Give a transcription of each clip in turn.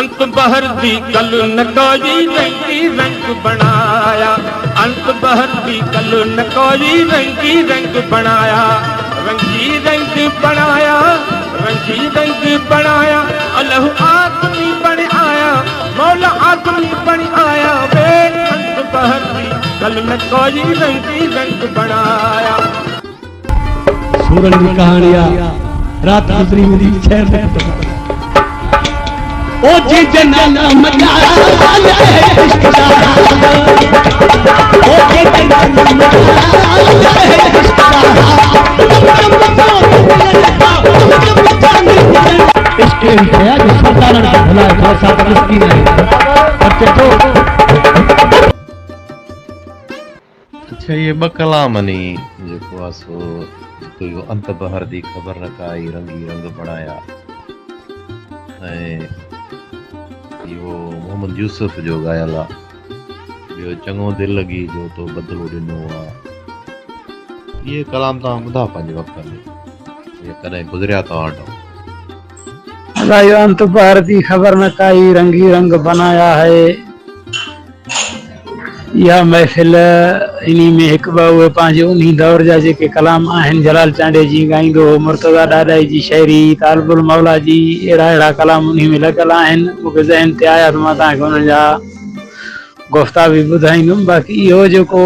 انت بحر the گل نه ڪوئي رنگي رنگ بڻايا انت بحر the گل نه ڪوئي رنگي رنگ بڻايا رنگي رنگ بڻايا رنگي رنگ بڻايا اله آدمي بڻ آيا مولا آدمي بڻ آيا وي انت بحر the گل نه ڪوئي رنگي رنگ بڻايا. سورن جي ڪهاڻي آ رات گذري ويندي شهر ۾ ختم. او جي جنان مجال آهي عشق دا او جي جنان مجال آهي عشق دا عشق اهڙي شيء آ جو سردارن کي ڀلائي ٿو اسان ته مسڪين آهيون پر چئي ٿو. اڇا اهي ٻه ڪلام ني جيڪو آ سو هڪ اهو انت بحر the خبر نه ڪائي رنگي رنگ بڻايا ۽ اهو محمد يوسف جو ڳايل آ ٻيو چڱو دل لڳي جو تو بدلو ڏنو آ اهي ڪلام توهان ٻڌا پنهنجي وقت ۾ يا ڪڏهن گذريا توهان وٽان. ادا اهو انت بحر the خبر نه ڪائي رنگي رنگ بنايا هي. اها محفل انهي ۾ هڪ ٻه اهي پنهنجي انهي دور جا جيڪي ڪلام آهن جلال چانڊيي جيئن ڳائيندو هو مرتضيٰ ڏاڏاهي جي شاعري طالب الموليٰ جي اهڙا اهڙا ڪلام انهي ۾ لڳل آهن مون کي ذهن تي آيا ته مان توهان کي انهن جا گفتا به ٻڌائيندم باقي اهو جيڪو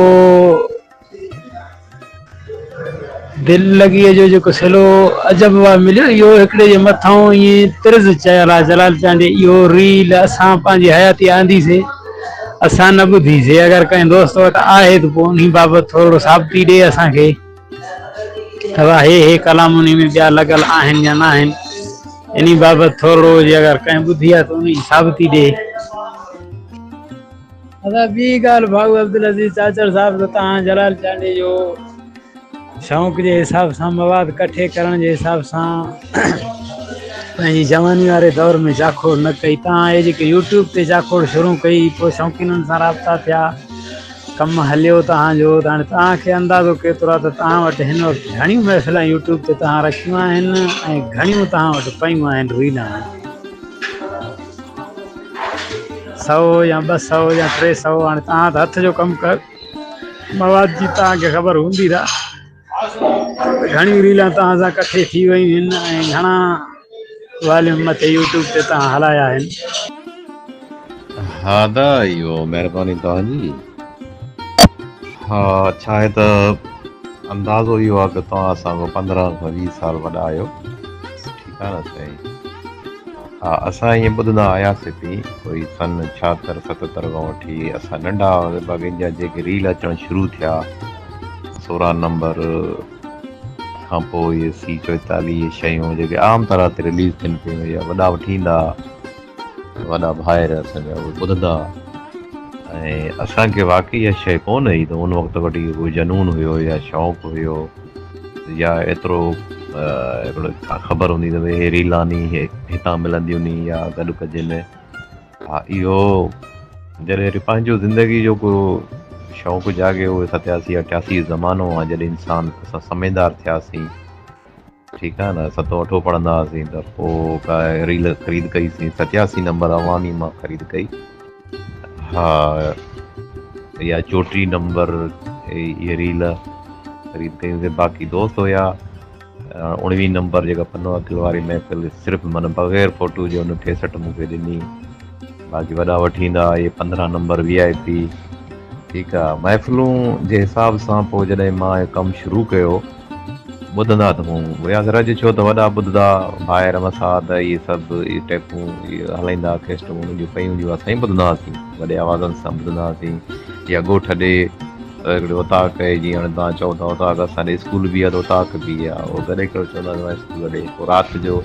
دل لڳيء جو جيڪو صلو عجب وا مليو، اهو هڪڙي جي مٿئون ائين طرز چيل آ، جلال چانڊيي اهو ريل اسان پنهنجي حياتيء آندي سي، اسان نه ٻڌي سي، اگر ڪنهن دوست وٽ آهي ته پوء انهي بابت ٿورڙو ثابتي ڏي اسان کي ته وا هي هي ڪلام انهي ۾ ٻيا لڳل آهن يا ناهن، انهي بابت ٿورڙو جي اگر ڪنهن ٻڌي آ ته انهي جي ثابتي ڏي. ادا ٻي ڳالهه ڀائو عبدالعزيز چاچڙ صاحب ته توهان جلال چانڊيي جو شوق جي حساب سان مواد ڪٺي ڪرڻ جي حساب سان پنهنجي جواني واري دور ۾ جاکوڙ نه ڪئي توهان هي جيڪي يوٽيوب تي جاکوڙ شروع ڪئي پوء شوقينن سان رابطا ٿيا ڪم هليو توهان جو ته هاڻي توهان کي اندازو ڪيترو آهي ته توهان وٽ هن وقت گهڻيون محفلان يوٽيوب تي توهان رکيون آهن ۽ گهڻيون توهان وٽ پيون آهن ريلان سئو يا 200 يا 300 هاڻي توهان ته هٿ جو ڪم ڪر مواد جي توهان کي خبر هوندي ته گهڻيون ريلان توهان سان ڪٺي ٿي ويون آهن ۽ گهڻا واليوم مٿي يوٽيوب تي توهان هلايا آهن. ها ادا اهو مهرباني توهان جي. ها ڇا آهي ته اندازو اهو آهي ته توهان اسان کان 15 کان 20 سال وڏا آهيو ٺيڪ آهي نه سائين. ها اسان ائين ٻڌندا آياسي پي ڪوئي سن ڇاهتر ستتر کان وٺي اسان ننڍا هئاسي باقي ان جا جيڪي ريل اچڻ شروع ٿيا 16 نمبر کان پوء اهي سي 44 اهي شيون جيڪي عام طرح تي رليز ٿين پيون يا وڏا وٺي ايندا وڏا ڀائر اسان جا اهي ٻڌندا ۽ اسان کي واقعي اها شيء ڪونه هئي ته ان وقت وٺي ڪو جنون هيو يا شوق هيو يا ايترو هڪڙو خبر هوندي ته هي ريلاني هي هتان ملنديون ني يا گڏ ڪجن ها اهو جڏهن وري پنهنجو زندگي جو ڪو شوق جاڳي اهو ستياسي اٺياسي جو زمانو آ جڏهن انسان اسان سمجهدار ٿياسين ٺيڪ آ نه ستون اٺون پڙهندا هئاسين ته پوء ڪا ريل خريد ڪئي سين 87 نمبر عوامي مان خريد ڪئي ها يا 34 نمبر اهي ريل خريد ڪيون سين باقي دوست هيا 19 نمبر جيڪا پنو عقل واري محفل صرف من بغير فوٽو جي ان ڪيسٽ مون کي ڏني باقي وڏا وٺي ايندا اهي 15 نمبر وي آء پي ٺيڪ آ محفلون جي حساب سان پوء جڏهن مان اهو ڪم شروع ڪيو ٻڌندا ته هون ويا رج ڇو ته وڏا ٻڌدا ڀائر مسات اهي سڀ اهي ٽيپون اهي هلائيندا ڪيسٽون انهن جون پيون هونديون اسان ئي ٻڌندا هئاسين وڏي آوازن سان ٻڌندا هئاسين يا ڳوٺ ڏي هڪڙي اوطاق آهي جيئن هاڻي توهان چئو ٿا اوطاق اسان ڏي اسڪول به آهي ته اوطاق به آهي اهو گڏي ڪري چوندا هئاسين اسڪول ڏي پوء رات جو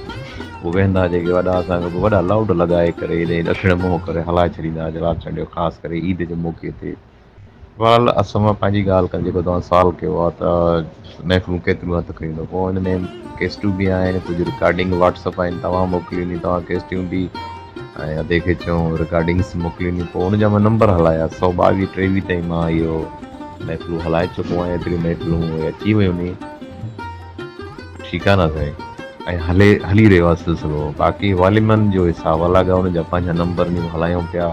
پوء ويهندا جيڪي وڏا اسان کي پوء وڏا لائوڊ لڳائي ڪري هيڏي ڏکڻ منهن ڪري هلائي ڇڏيندا هئا جلال چانڊيو خاص ڪري عيد جي موقعي تي بهرحال اسان مان پنهنجي ڳالهه ڪندي جيڪو توهان سوال ڪيو آهي ته محفلون ڪيتريون هٿ ڪيون اٿو پوء ان ۾ ڪيسٽون به آهن ڪجهه رڪارڊنگ واٽس اپ آهن توهان موڪليون ني توهان ڪيسٽيون به ۽ ادي کي چيون رڪارڊنگس موڪليون ني پوء ان جا مان نمبر هلايا 122 23 تائين مان اهو محفلون هلائي چڪو آهيان ايتريون محفلون اهي اچي ويون ني ٺيڪ آهي نه سائين. ۽ هلي هلي رهيو آهي سلسلو باقي واليمن جو حساب الڳ آهي انهن جا پنهنجا نمبر آهن هلايون پيا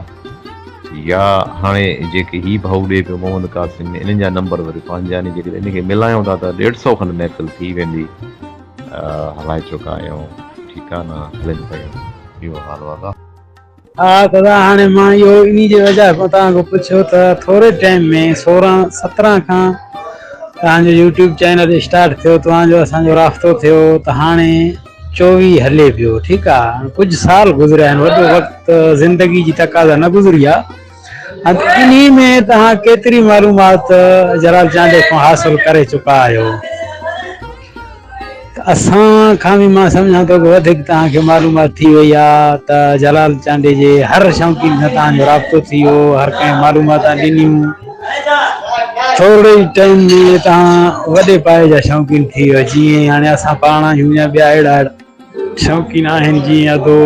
يا هاڻي جيڪي هي ڀائو ڏي پيو محمد قاسم انهن جا نمبر وري پنهنجا آهن جيڪڏهن ان کي ملايون ٿا ته ڏيڍ سئو کن محفل ٿي ويندي هلائي چڪا آهيون ٺيڪ آهي نه هلن پيون اهو حال آهي. ها دادا هاڻي مان اهو انهي جي وجه کان توهان کان پڇيو ته ٿوري ٽائيم ۾ 16 17 کان توهان جو يوٽيوب چينل اسٽارٽ ٿيو توهان جو اسان جو رابطو ٿيو ته هاڻي 24 هلي پيو ٺيڪ آ ڪجهه سال گذريا آهن وڏو وقت زندگي جي تقاضا نه گذري آ انهي ۾ توهان ڪيتري معلومات جلال چانڊيي کان حاصل ڪري چڪا آهيو ته اسان کان به مان سمجهان ٿو ته وڌيڪ توهان کي معلومات ٿي وئي آ ته جلال چانڊيي جي هر شوقين سان توهان جو رابطو ٿي ويو هر ڪنهن معلوماتان ڏنيون ٿورڙي ئي ٽائيم ۾ توهان وڏي پائي جا شوقين ٿي ويو جيئن هاڻي اسان پاڻ آهيون يا ٻيا اهڙا اهڙا شوقين آهن جيئن ادو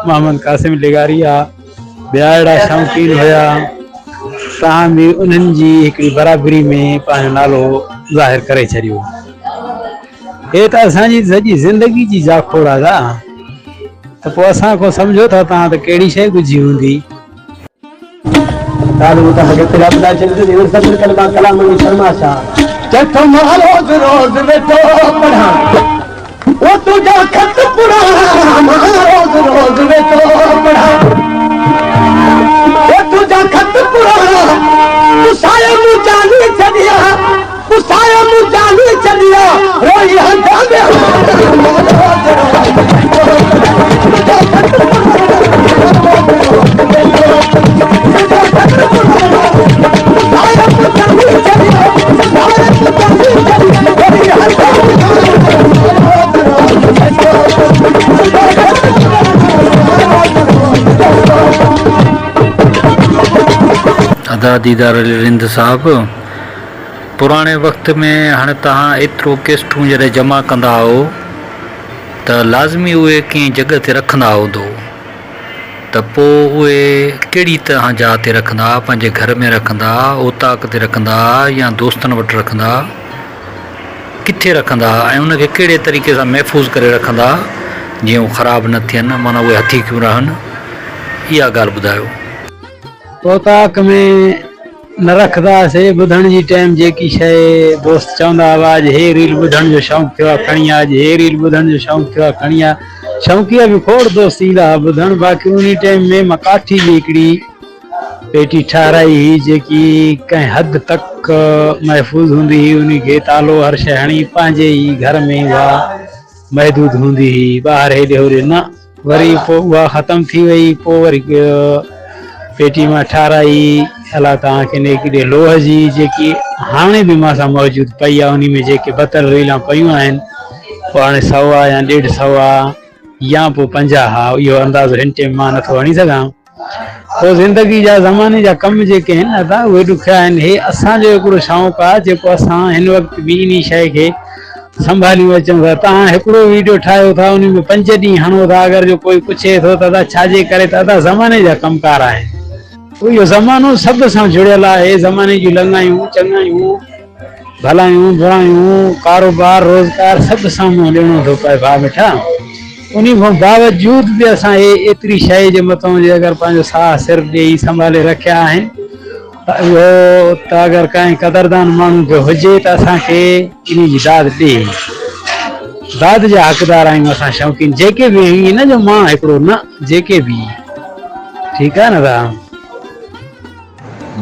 محمد قاسم لغاري آ ٻيا اهڙا شوقين هيا توهان به انهن جي هڪڙي برابري ۾ پنهنجو نالو ظاهر ڪري ڇڏيو. هي ته اسان جي سڄي زندگي جي جاکوڙ آ دا ته پوء اسان کان سمجهو ٿا توهان ته ڪهڙي شيء ڳجهي هوندي. تعليم توهان کي پھريان ٻڌائي ڇڏي ته هن سڀني ڪلما ڪلام ۾ شرما شاھ چئي ٿو مان روز روز ويٺو پڙهان او تنهنجا خط پراڻا مان روز روز ويٺو پڙهان او تنهنجا خط پراڻا تو سايا مون جاني ڇڏيا پسايو مون جاني ڇڏيا روئي هنڌ ۾ ادا ديدار علي رند صاحب پراڻي وقت ۾ هاڻي توهان ايترو ڪيسٽون جڏهن جمع ڪندا هئو ته لازمي اهي ڪنهن جڳهه تي رکندا هوندو ته پوء اهي ڪهڙي توهان جاء تي رکندا پنهنجي گهر ۾ رکندا اوطاق تي رکندا يا دوستن وٽ رکندا ڪٿي رکندا ۽ ان کي ڪهڙي طريقي سان محفوظ ڪري رکندا جيئن هو خراب نه ٿين معنيٰ اهي هٿيڪيون رهن اها ڳالهه ٻڌايو. اوطاق ۾ نه رکندا هئاسي ٻڌڻ جي ٽائيم جيڪي شيء دوست چوندا هئا اڄ هي ريل ٻڌڻ جو شوق ٿيو آهي کڻي آ اڄ هي ريل ٻڌڻ جو شوق ٿيو آهي کڻي آ شوقيه به کوڙ دوست ايندا هئا ٻڌڻ باقي انهي ٽائيم ۾ مان ڪاٺي جي هڪڙي پيٽي ٺهرائي هئي جيڪي ڪنهن حد تڪ محفوظ هوندي هئي انهي کي تالو هر شيء هڻي پنهنجي ئي گهر ۾ اها محدود هوندي هئي ٻاهر هيڏي هوڏي نه وري پوء اها ختم ٿي وئي پوء وري پيٽي مان ٺاهرائي الله توهان کي نيڪي ڏي لوهه جي جيڪي هاڻي به مان سان موجود پئي آهي انهي ۾ جيڪي بتل ريلان پيون آهن پوء هاڻي سئو آ يا ڏيڍ سئو آ يا پوء پنجاهه آ اهو اندازو هن ٽيم مان نٿو هڻي سگهان پوء زندگي جا زماني جا ڪم جيڪي آهن ادا اهي ڏکيا آهن. هي اسان جو هڪڙو شوق آهي جيڪو اسان هن وقت به انهي شيء کي سنڀاليون اچون ٿا. توهان هڪڙو ويڊيو ٺاهيو ٿا انهي ۾ پنج ڏينهن هڻو ٿا اگر جو ڪوئي پڇي ٿو ته ادا ڇا جي ڪري ته ادا زماني جا ڪم ڪار آهن. اهو زمانو سڀ سان جڙيل آهي زماني جون لڱايون چڱايون ڀلايون برايون، ڪاروبار، روزگار سڀ سان منهن ڏيڻو ٿو پئي ڀاء مٺا. انهي کان باوجود به اسان اهي ايتري شيء جي مٿان جي اگر پنهنجو ساهه سر ڏيئي سنڀالي رکيا آهن ته اهو ته اگر ڪنهن قدردان ماڻهو کي هجي ته اسان کي انهي جي داد ڏئي. داد جا حقدار آهيون اسان شوقين جيڪي به آهيون ائين نه جو مان هڪڙو نه جيڪي به ٺيڪ آهي نه ڀاء.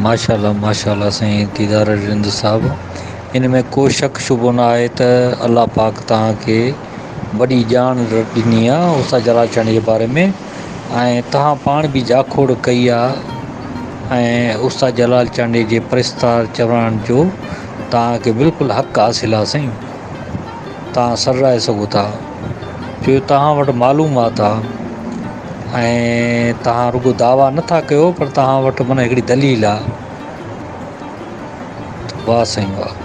ماشاءالله ماشاءالله سائين ديدار علي رند صاحب ان ۾ ڪو شڪ شبو نه آهي ته الله پاڪ توهان کي وڏي ڄاڻ ڏني آ استاد جلال چانڊيي جي باري ۾ ۽ توهان پاڻ به جاکوڙ ڪئي آ ۽ استاد جلال چانڊيي جي پرستار چوڻ جو توهان کي بلڪل حق حاصل آ سائين توهان سڏرائي سگهو ٿا ڇو جو توهان وٽ معلومات آ ۽ توهان رڳو دعويٰ نه ٿا ڪيو پر توهان وٽ معنيٰ هڪڙي دليل آ واه سائين واه.